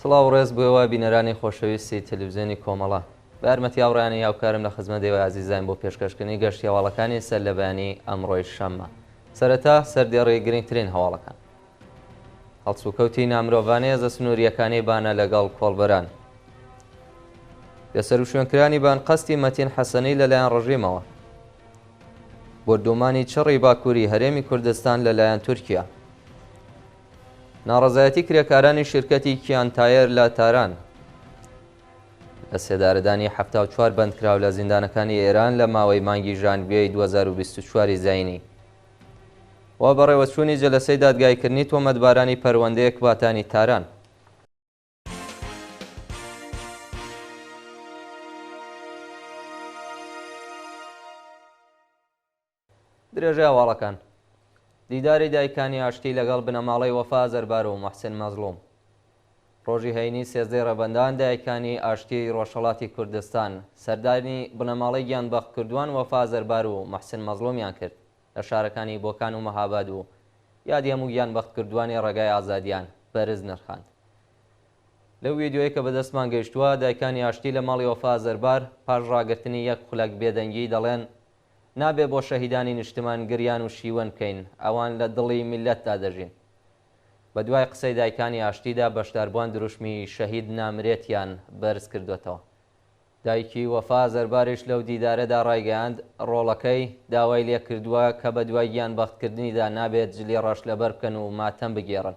سڵاو و ڕێز بۆ ئێوە بینەرانی خۆشەویستی تەلەفزیۆنی کۆمەڵە. بە یارمەتی هاوڕێیانی هاوکارم لە خزمەت ئێوەی ئازیزاین بۆ پێشکەشکردنی گەشتی هەواڵەکانی سەر لە بەیانی ئەمڕۆی شەممە. سەرەتا سەردێڕی گرنگترین هەواڵەکان. هەڵسوکەوتی نامرۆڤانەی هێزە سنوورییەکانی بانە لەگەڵ کۆڵبەران. بێسەروشوێنکرانی بە ئەنقەستی مەتین حەسەنی لەلایەن ڕژیمەوە. بۆردومانی چڕی باکووری هەرێمی کوردستان لەلایەن تورکیا. ناڕەزایەتی کرێکارانی شیرکەتی کیان تایەر لە تاران. لە سێدارەدانی 74 بەندکراو لە زیندانەکانی ئێران لە ماوەی مانگی ژانویەی 2024 زایینی. و بەڕێوەچوونی جەلەسەی دادگاییکردنی تۆمەتبارانی پەروەندەی ئەکباتانی تاران. درێژەی هەواڵەکان. دیداری دایکانی ئاشتی لەگەڵ بنەماڵەی وەفا ئازەربار و موحسن مەزڵوم. ڕۆژی هەینی سێزدەی ڕێبەندان دایکانی ئاشتیی ڕۆژهەڵاتی کوردستان سەردانی بنەماڵەی گیانبەختکردووان وەفا ئازەربار و موحسن مەزڵومیان کرد لە شارەکانی بۆکان و مەهاباد و یادی هەموو گیانبەختکردووانی ڕێگای ئازادیان بەرز نرخاند. لەو ویدیۆیەی کە بەدەستمان گەیشتووە دایکانی ئاشتی لە ماڵی وەفا ئازەربار پاش ڕاگرتنی یەک خولەک بێدەنگی دەڵێن نابێ بۆ شەهیدانی نیشتمان گریان و شیوەن بکەین، ئەوان لە دڵی میللەتدا دەژین. بە دوای قسەی دایکانی ئاشتیدا بەشداربووان دروشمی شەهید نامرێتیان بەرز کردۆتەوە. دایکی وەفا زەرباریش لەو دیدارەدا ڕایگەیاند، ڕۆڵەکەی داوای لێ کردووە کە بە دوای گیانبەختکردنیدا نابێت جلی ڕەش لەبەر بکەن و ماتەم بگێڕن.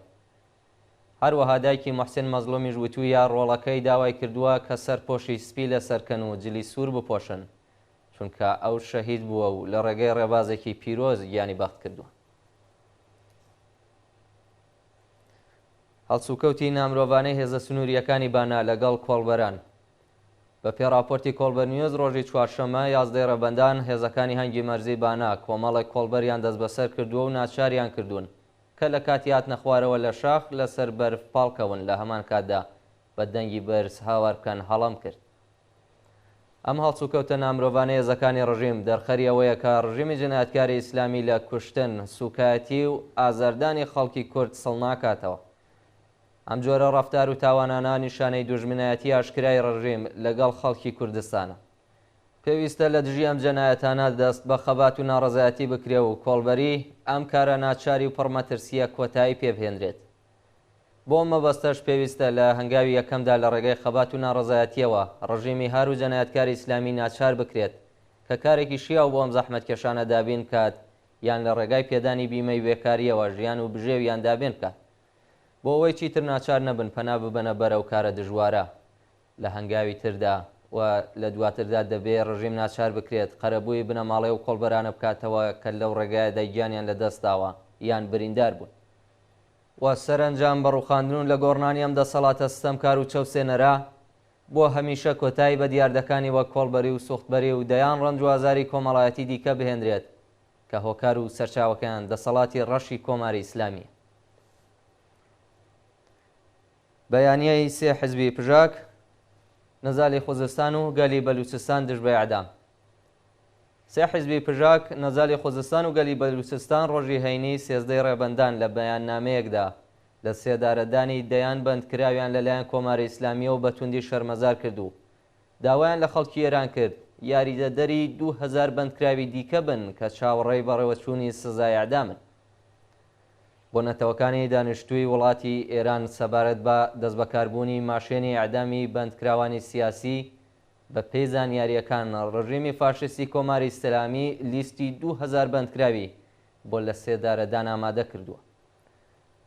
هەروەها دایکی موحسن مەزڵومیش وتوویە، ڕۆڵەکەی داوای کردووە کە سەرپۆشی سپی لەسەر کەن و جلی سوور بپۆشن، چونکە ئەو شەهید بووە و لە ڕێگەی ڕێبازێکی پیرۆز گیانی بەخت کردووە. هەڵسوکەوتی نامرۆڤانەی هێزە سنوورییەکانی بانە لەگەڵ کۆڵبەران. بە پێ ڕاپۆرتی کۆڵبەر نیوز ڕۆژی چوارشەممە یازدەی ڕێبەندان هێزەکانی هەنگی مەرزی بانە کۆمەڵێک کۆڵبەریان دەستبەسەر کردووە و ناچاریان کردوون کە لە کاتی هاتنە خوارەوە لە شاخ لەسەر بەرف پاڵکەون لە هەمان کاتدا بە دەنگی بەرز هاوار بکەن هەڵەم کرد. ئەم هەڵسوکەوتە نامرۆڤانەی هێزەکانی ڕژیم، دەرخەری ئەوەیە کە ڕژیمی جەنایەتکاری ئیسلامی لە کوشتن، سووکایەتی و ئازاردانی خەڵکی کورد سڵ ناکاتەوە. ئەم جۆرە ڕەفتار و تاوانانە نیشانەی دوژمنایەتی ئاشکرای ڕژیم لەگەڵ خەڵکی کوردستانە. پێویستە لە دژی ئەم جەنایەتانە دەست بە خەبات و ناڕەزایەتی بکرێ و کۆڵبەری ئەم کارە ناچاری و پڕمەترسییە کۆتایی پێ بهێنرێت. بۆ ئەم مەبەستەش پێویستە لە هەنگاوی یەکەمدا لە ڕێگای خەبات و ناڕەزایەتییەوە ڕژیمی هار و جەنایەتکاری ئیسلامی ناچار بکرێت کە کارێکی شیاو بۆ ئەم زەحمەتکێشانە دابین بکات یان لە ڕێگای پێدانی بیمەی بێکارییەوە ژیان و بژێویان دابێن بکات بۆ ئەوەی چیتر ناچار نەبن پەنا ببەنە بەر ئەو کارە دژوارە لە هەنگاوی تردا و لە دواتردا دەبێ ڕژیم ناچار بکرێت قەرەبووی بنەماڵەی ئەو کۆڵبەرانە بکاتەوە کە لەو ڕێگایەدا گیانیان لە دەست داوە یان بریندار بوون. و سەرەنجام بە ڕووخاندن و لەگۆڕنانی ئەم دەسەڵاتە ستەمکار و چەوسێنەرە، بۆ هەمیشە کۆتایی بە دیاردەکانی وەک کۆڵبەری و سوختبەری و دەیان ڕەنج و ئازاری کۆمەڵایەتی دیکە بهێنرێت کە هۆکار و سەرچاوەکەیان دەسەڵاتی ڕەشی کۆماری ئیسلامییە. بەیانیەی سێ حزبی پژاک، نەزالی خوزستان و گەلی بەلوچستان دژ بە ئێعدام. سێ حیزبی پژاک، نەزالی خوزستان و گەلی بەلوچستان ڕۆژی هەینی سێزدەی ڕێبەندان لە بەیاننامەیەکدا لە سێدارەدانی دەیان بەندکراویان لە لایەن کۆماری ئیسلامییەوە بە توندی شەرمەزار کرد و داوایان لە خەڵکی ئێران کرد یاریدەدەری 2000 بەندکراوی دیکە بن کە چاوەڕێی بەڕێوەچوونی سزای ئێعدامن. بۆ نەتەوەکانی دانیشتووی وڵاتی ئێران سەبارەت بە دەستبەکاربوونی ماشێنی ئێعدامی بەندکراوانی سیاسی بە پێی زانیارییەکان ڕژیمی فاشیستی کۆماری ئیسلامی لیستی 2000 بەندکراوی بۆ لە سێدارەدان ئامادە کردووە.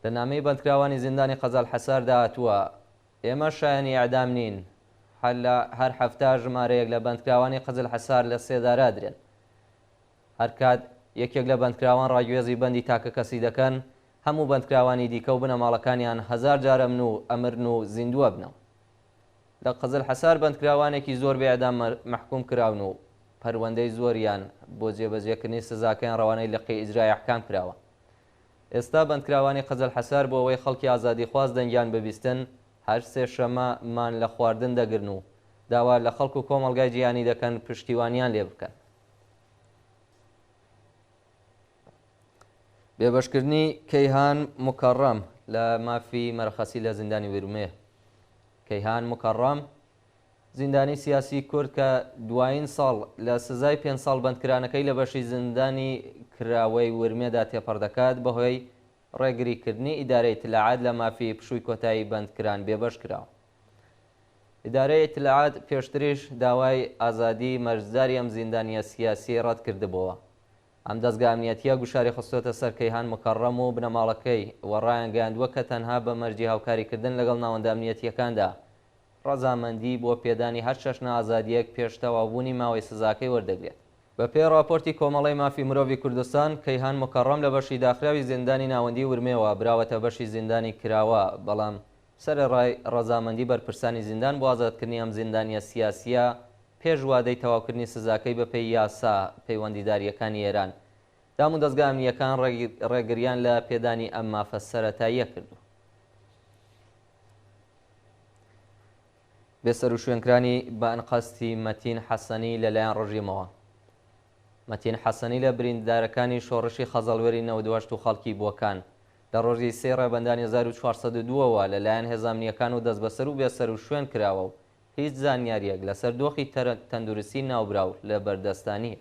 لە نامەی بەندکراوانی زیندانی قەزال حەساردا هاتووە، ئێمە شایەنی ئێعدام نین، هەر لە هەر هەفتە ژمارەیەک لە بەندکراوانی قزل حەسار لە سێدارە ئەدرێن. هەرکات یەکێک لە بەندکراوان ڕاگوێزی بەندی تاکەکەسی دەکەن، هەموو بەندکراوانی دیکە و بنەماڵەکانیان هەزار جار ئەمن و ئەمرن و زیندوو ئەبنەوە. لە قزلحەسار بەندکراوانێکی زۆر بە ئێعدام مەحکووم کراون و پەروەندەی زۆریان بۆ جێبەجێکردنی سزاکەیان ڕەوانەی لقی ئیجرای ئەحکام کراوە. ئێستا بەندکراوانی قزلحەسار بۆ ئەوەی خەڵکی ئازادیخواز دەنگیان ببیستن هەر سێشەممە مان لە خواردن دەگرن و داوا لە خەڵک و کۆمەڵگای جیهانی دەکەن پشتیوانیان لێ بکەن. بێبەشکردنی کەیهان موکەڕەم لە مافی مەرەخەسی لە زیندانی ورمێ. کەیهان موکەڕەم، زیندانیی سیاسیی کورد کە دوایین ساڵ لە سزای پێنج ساڵ بەندکرانەکەی لە بەشی زیندانی کراوەی ورمێدا تێپەڕ دەکات، بەهۆی ڕێگریکردنی ئیدارەی ئیتلاعات لە مافی پشووی کۆتایی بەندکران بێبەش کراوە. ئیدارەی ئیتلاعات پێشتریش داوای ئازادیی مەرجداری ئەم زیندانییە سیاسییەی ڕەت کردبۆوە. ئەم دەزگا ئەمنیەتییە گوشاری خستۆتە سەر کەیهان موکەڕەم و بنەماڵەکەی و ڕایانگەیاندووە کە تەنها بە مەرجی هاوکاریکردن لەگەڵ ناوەندە ئەمنیەتییەکاندا ڕەزامەندی بۆ پێدانی هەر چەشنە ئازادییەک پێش تەواوبوونی ماوەی سزاکەی وەردەگرێت. بەپێی ڕاپۆرتی کۆمەڵەی مافی مرۆڤی کوردستان، کەیهان موکەڕەم لە بەشی داخراوی زیندانی ناوەندیی ورمێوە براوەتە بەشی زیندانی کراوە، بەڵام سەرەڕای ڕەزامەندی بەرپرسانی زیندان بۆ ئازادکردنی ئەم زیندانییە سیاسییە پێش وادەی تەواوکردنی سزاکەی بەپێی یاسا پەیوەندیدارییەکانی ئێران، دامودەزگا ئەمنییەکان ڕێگریان لە پێدانی ئەم مافە سەرەتاییە کردووە. بێسەروشوێنکرانی بە ئەنقەستی مەتین حەسەنی لەلایەن ڕژیمەوە. مەتین حەسەنی لە بریندارەکانی شۆڕشی خەزەڵوێری 98 و خەڵکی بۆکان، لە ڕۆژی سێی ڕێبەندانی 1402 ەوە لەلایەن هێزە ئەمنییەکان و دەستبەسەر و بێسەروشوێن کراوە و هیچ زانیارییەک لەسەر دۆخی تەندروستی ناوبراو لە بەردەستدا نییە.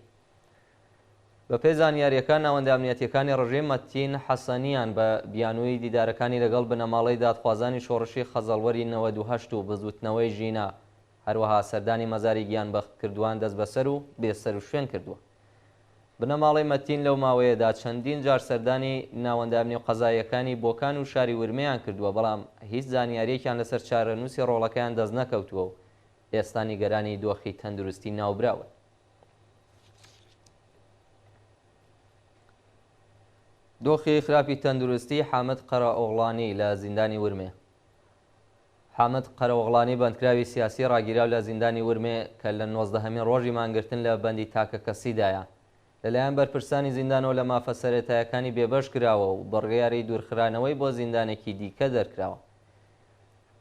بەپێی زانیارییەکان ناوەندە ئەمنیەتییەکانی ڕژیم مەتین حەسەنیان بە بیانووی دیدارەکانی لەگەڵ بنەماڵەی دادخوازانی شۆڕشی خەزەڵوەری 98 و بزووتنەوەی ژینا، هەروەها سەردانی مەزاری گیانبەختکردووان دەستبەسەر و بێسەروشوێن کردووە. بنەماڵەی مەتین لەو ماوەیەدا چەندین جار سەردانی ناوەندە ئەمنی و قەزاییەکانی بۆکان و شاری ورمێیان کردووە، بەڵام هیچ زانیارییەکیان لەسەر چارەنووسی ڕۆڵەکەیان دەستنەکەوتووە و ئێستا نیگەرانی دۆخی تەندروستی ناوبراون. دۆخی خراپی تەندروستی حامد قەرەئۆغڵانی لە زیندانی ورمێ. حامد قەرەئۆغڵانی بەندکراوی سیاسی ڕاگیراو لە زیندانی ورمێ کە لە نۆزدەهەمین ڕۆژی مانگرتن لە بەندی تاکەکەسیدایە لەلایەن بەرپرسانی زیندانەوە لە مافە سەرەتایەکانی بێبەش کراوە و بڕیاری دوورخرانەوەی بۆ زیندانێکی دیکە دەرکراوە.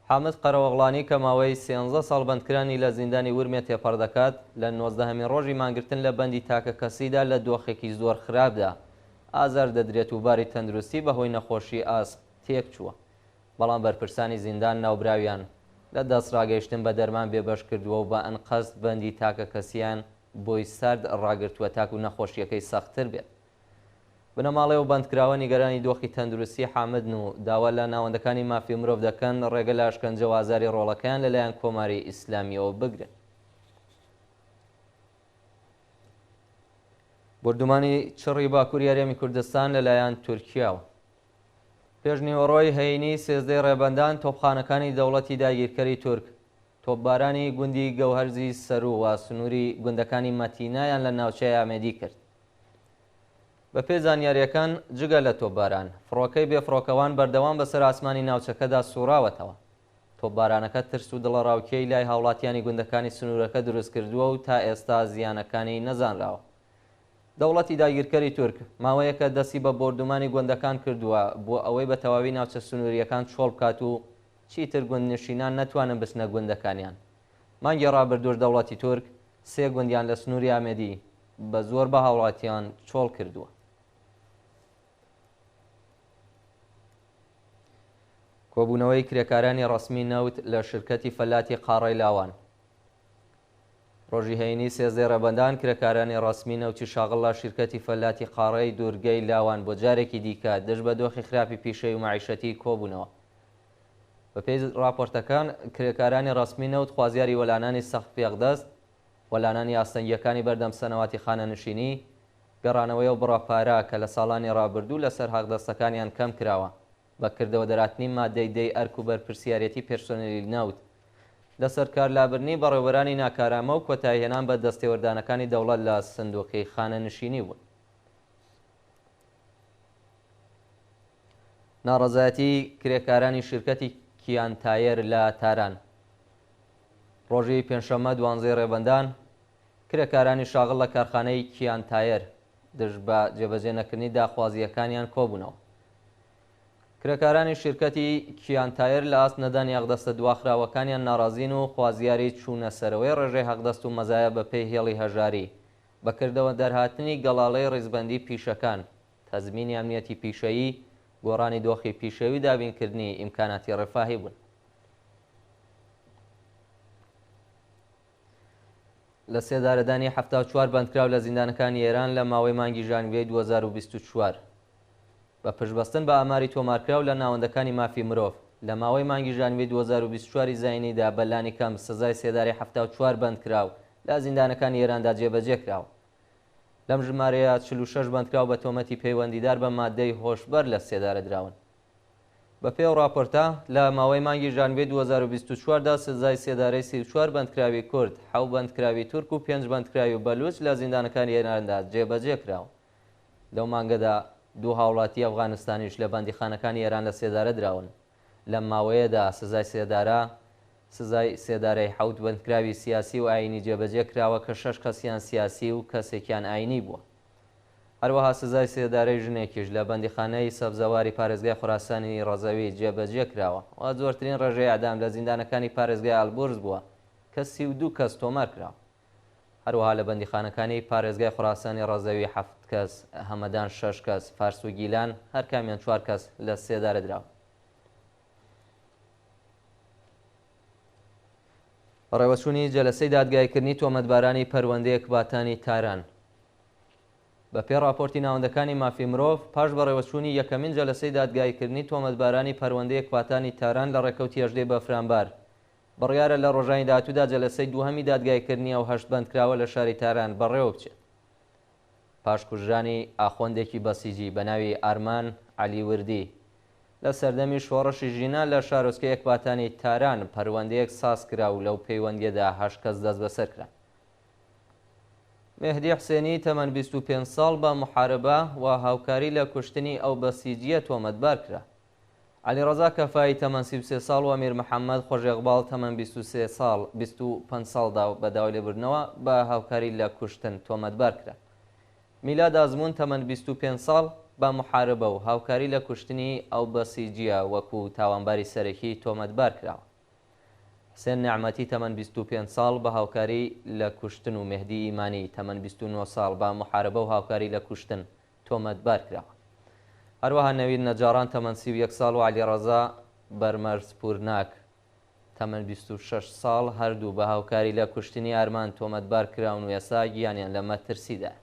حامد قەرەئۆغڵانی کە ماوەی سێنزە ساڵ بەندکرانی لە زیندانی ورمێ تێپەڕ دەکات، لە نۆزدەهەمین ڕۆژی مانگرتن لە بەندی تاکەکەسیدا لە دۆخێکی زۆر خراپدا ئازار دەدرێت و باری تەندروستی بەهۆی نەخۆشی ئاسم تێکچووە، بەڵام بەرپرسانی زیندان ناوبراویان لە دەستڕاگەیشتن بە دەرمان بێبەش کردووە و بە ئەنقەست بەندی تاکەکەسییان بۆی سارد ڕاگرتووە تاکو نەخۆشییەکەی سەختتر بێت. بنەماڵەی ئەو بەندکراوە نیگەرانی دۆخی تەندروستی حامدن و داوا لە ناوەندەکانی مافی مرۆڤ دەکەن ڕێگە لە ئەشکەنجە و ئازاری ڕۆڵەکەیان لەلایەن کۆماری ئیسلامییەوە بگرن. بۆردومانی چڕی باکووری هەرێمی کوردستان لەلایەن تورکیاوە. پێشنیوەڕۆی هەینی سێزدەی ڕێبەندان تۆپخانەکانی دەوڵەتی داگیرکەری تورک تۆپبارانی گوندی گەوهەرزی سەروو و سنووری گوندەکانی مەتینایان لە ناوچەی ئامێدی کرد. بەپێی زانیارییەکان، جگە لە تۆپباران، فڕۆکەی بێفڕۆکەوان بەردەوام بەسەر ئاسمانی ناوچەکەدا سووڕاوەتەوە. تۆپبارانەکە ترس و دڵەڕاوکێی لای هاوڵاتیانی گوندەکانی سنوورەکە دروستکردووە و تا ئێستا زیانەکانی نەزانراوە. دەوڵەتی داگیرکەری تورک، ماوەیەکە دەستی بە بۆردومانی گوندەکان کردووە بۆ ئەوەی بە تەواوی ناوچە سنوورییەکان چۆڵ بکات و چیتر گوندنشینان نەتوانن بچنە گوندەکانیان. مانگی ڕابردووش دەوڵەتی تورک سێ گوندیان لە سنووری ئامێدی بە زۆر بە هاوڵاتیان چۆڵ کردووە. کۆبوونەوەی کرێکارانی ڕەسمی نەوت لە شرکەتی فەلاتی قاڕەی لاوان. ڕۆژی هەینی سێزدەی ڕێبەندان کرێکارانی ڕەسمی نەوتی شاغڵ لە شیرکەتی فەلاتی قاڕەی دوورگەی لاوان بۆ جارێکی دیکە دژ بە دۆخی خراپی پیشەی و مەعیشەتی کۆبوونەوە. بەپێی ڕاپۆرتەکان، کرێکارانی ڕەسمی نەوت خوازیاری وەلانانی سەقفی ئەقدەست، وەلانانی ئاستەنگییەکانی بەردەم سەنەواتی خانەنشینی، گەڕانەوەی ئەو بڕە پارە کە لە ساڵانی ڕابردوو لەسەر حەقدەستەکانیان کەم کراوە، بە کردەوە دەراتنی مادەی دەی ئەرک و بەرپرسیارێتی پێرسۆنێلی نەوت، لەسەر کار لابردنی بەڕێوەبەرانی ناکارامە و کۆتاییهێنان بە دەستێوەردانەکانی دەوڵەت لە سندوقی خانەنشینی بوون. ناڕەزایەتی کرێکارانی شیرکەتی کیان تایەر لە تاران. ڕۆژی پێنجشەممە دوانزەی ڕێبەندان، کرێکارانی شاغڵ لە کارخانەی کیان تایەر دژ بە جێبەجێ نەکردنی داخوازییەکانیان کۆبوونەوە. کرێکارانی شیرکەتی کیان تایەر لە ئاست نەدانی حەقدەستە دواخراوەکانیان ناڕازین و خوازیاری چوونەسەرەوەی ڕێژەی حەقدەست و مەزایا بەپێی هێڵی هەژاری، بە کردەوە دەرهاتنی گەڵاڵەی ڕیزبەندی پیشەکان، تەزمینی ئەمنیەتی پیشەیی، گۆڕانی دۆخی پیشەیی و دابینکردنی ئیمکاناتی ڕفاهی بوون. لەسێدارەدانی 74 بەندکراو لە زیندانەکانی ئێران لە ماوەی مانگی ژانویەی 2024. بە پشتبەستن بە ئاماری تۆمارکراو لە ناوەندەکانی مافی مرۆڤ، لە ماوەی مانگی ژانویەی 2024 ی زایینیدا بە لانیکەم سزای سێدارەی 74 بەندکراو لە زیندانەکانی ئێراندا جێبەجێ کراوە. لەم ژمارەیە 46 بەندکراو بە تۆمەتی پەیوەندیدار بە ماددەی هۆشبەر لە سێدارە دراون. بەپێی ئەو ڕاپۆرتە، لە ماوەی مانگی ژانویەی 2024 دا سزای سێدارەی 34 بەندکراوی کورد، حەو بەندکراوی تورک و پێنج بەندکراوی بەلوچ لە زیندانەکانی ئێراندا جێبەجێ کراوە. لەو مانگەدا دوو هاوڵاتیی ئەفغانستانیش لە بەندیخانەکانی ئێران لە سێدارە دراون. لەم ماوەیەدا سزای سێدارە سزای سێدارەی حەوت بەندکراوی سیاسی و ئایینی جێبەجێ کراوە کە شەش کەسیان سیاسی و کەسێکیان ئایینی بووە. هەروەها سزای سێدارەی ژنێکیش لە بەندیخانەی سەبزەواری پارێزگای خوراسانی ڕەزەوی جێبەجێ کراوە و زۆرترین ڕێژەی ئێعدام لە زیندانەکانی پارێزگای ئەلبورز بووە کە 32 کەس تۆمار کراوە. هەروەها لە بەندیخانەکانی پارێزگای خوراسانی ڕەزەوی حەفت کەس، هەمەدان شەش کەس، فارس و گیلان هەر کامیان چوار کەس لە سێدارە دراون. بەڕێوەچوونی جەلەسەی دادگاییکردنی تۆمەتبارانی پەروەندەی ئەکباتانی تاران. بە پێی ڕاپۆرتی ناوەندەکانی مافی مرۆڤ، پاش بەڕێوەچوونی یەکەمین جەلەسەی دادگاییکردنی تۆمەتبارانی پەروەندەی ئەکباتانی تاران لە ڕێکەوتی هەژدەی بەفرانبار، بڕیارە لە ڕۆژانی داهاتوودا جەلەسەی دووهەمی دادگاییکردنی ئەو هەشت بەندکراوە لە شاری تاران بەڕێوە بچێت. پاش کوژرانی ئاخوندێکی بەسیجی بە ناوی ئارمان عەلی وردی لە سەردەمی شۆڕشی ژینا لە شارۆچکەی ئەکباتانی تاران پەروەندەیەک ساز کرا و لەو پەیوەندییەدا هەشت کەس دەستبەسەر کران. مێهدی حسێنی تەمەن 25 ساڵ بە موحاربە و هاوکاری لە کوشتنی ئەو بەسیجییە تۆمەتبار کرا. عەلیڕەزا کەفایی تەمەن 33 ساڵ و ئەمیر محەممەد خۆشئێقباڵ تەمەن 23 ساڵ 25 ساڵ دا بە داوای لێبوردنەوە بە هاوکاری لە کوشتن تۆمەتبار کران. میلاد ئازموون تەمەن 25 ساڵ بە موحاربە و هاوکاری لە کوشتنی ئەو بەسیجییە وەکوو تاوانباری سەرەکی تۆمەتبار کراوە. حسێن نێعمەتی تەمەن 25 ساڵ بە هاوکاری لە کوشتن و مێهدی ئیمانی تەمەن 29 ساڵ بە موحاربە و هاوکاری لە کوشتن تۆمەتبار کراوە. هەروەها نەوید نەجاڕان تەمەن 31 ساڵ و عەلیڕەزا بەرمەرز پوورناک تەمەن 26 ساڵ هەردوو بە هاوکاری لە کوشتنی ئارمان تۆمەتبار کراون و ئێستا گیانیان لە مەترسیدایە.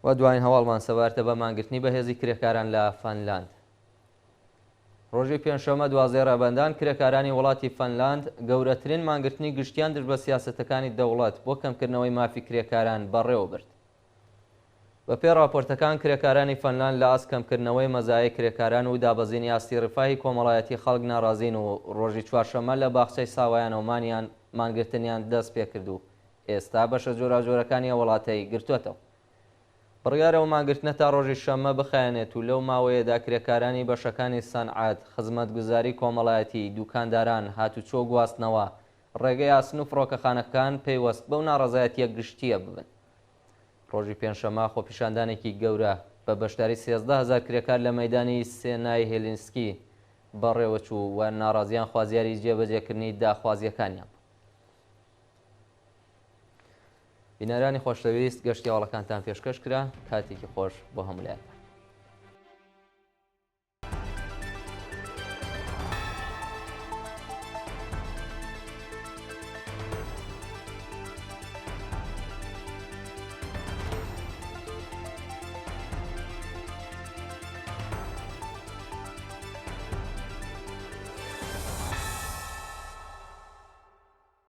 و دوایین هەواڵمان سەبارتە بە مانگرتنی بەهێزی کرێکاران لە فەنلاند. ڕۆژی پێنجشەممە دوازدەی ڕێبەندان کرێکارانی وڵاتی فەنلاند گەورەترین مانگرتنی گشتیان دژ بە سیاسەتەکانی دەوڵەت بۆ کەمکردنەوەی مافی کرێکاران بەڕێوە برد. بەپێی ڕاپۆرتەکان کرێکارانی فەنلاند لە ئاست کەمکردنەوەی مەزایای کرێکاران و دابەزینی ئاستی ڕیفاهی کۆمەڵایەتی خەڵک ناڕازین و ڕۆژی چوارشەممە لە باخچەی ساوایانەوە مانیان مانگرتنیان دەست پێکرد و ئێستا بەشە جۆراوجۆرەکانی ئەو وڵاتەی گرتووەتەوە. بڕیارە ئەو مانگرتنە تا ڕۆژی شەممە بخایەنێت و لەو ماوەیەدا کرێکارانی بەشەکانی سەنعەت، خزمەتگوزاری کۆمەڵایەتی، دوکانداران، هاتوچۆ و گواستنەوە، ڕێگەی ئاسن و فڕۆکەخانەکان پەیوەست بەو ناڕەزایەتییە گشتییە ببن. ڕۆژی پێنجشەممە خۆپیشاندانێکی گەورە بە بەشداری 13,000 کرێکار لە مەیدانی سێنای هێلینسکی بەڕێوەچوو و ناڕازیان خوازیاری جێبەجێکردنی داخوازییەکانیان بوون. بینەرانی خۆشەویست گەشتی هەواڵەکانتان پێشکەش کرا کاتێکی خۆش بۆ هەموو لایەکتان.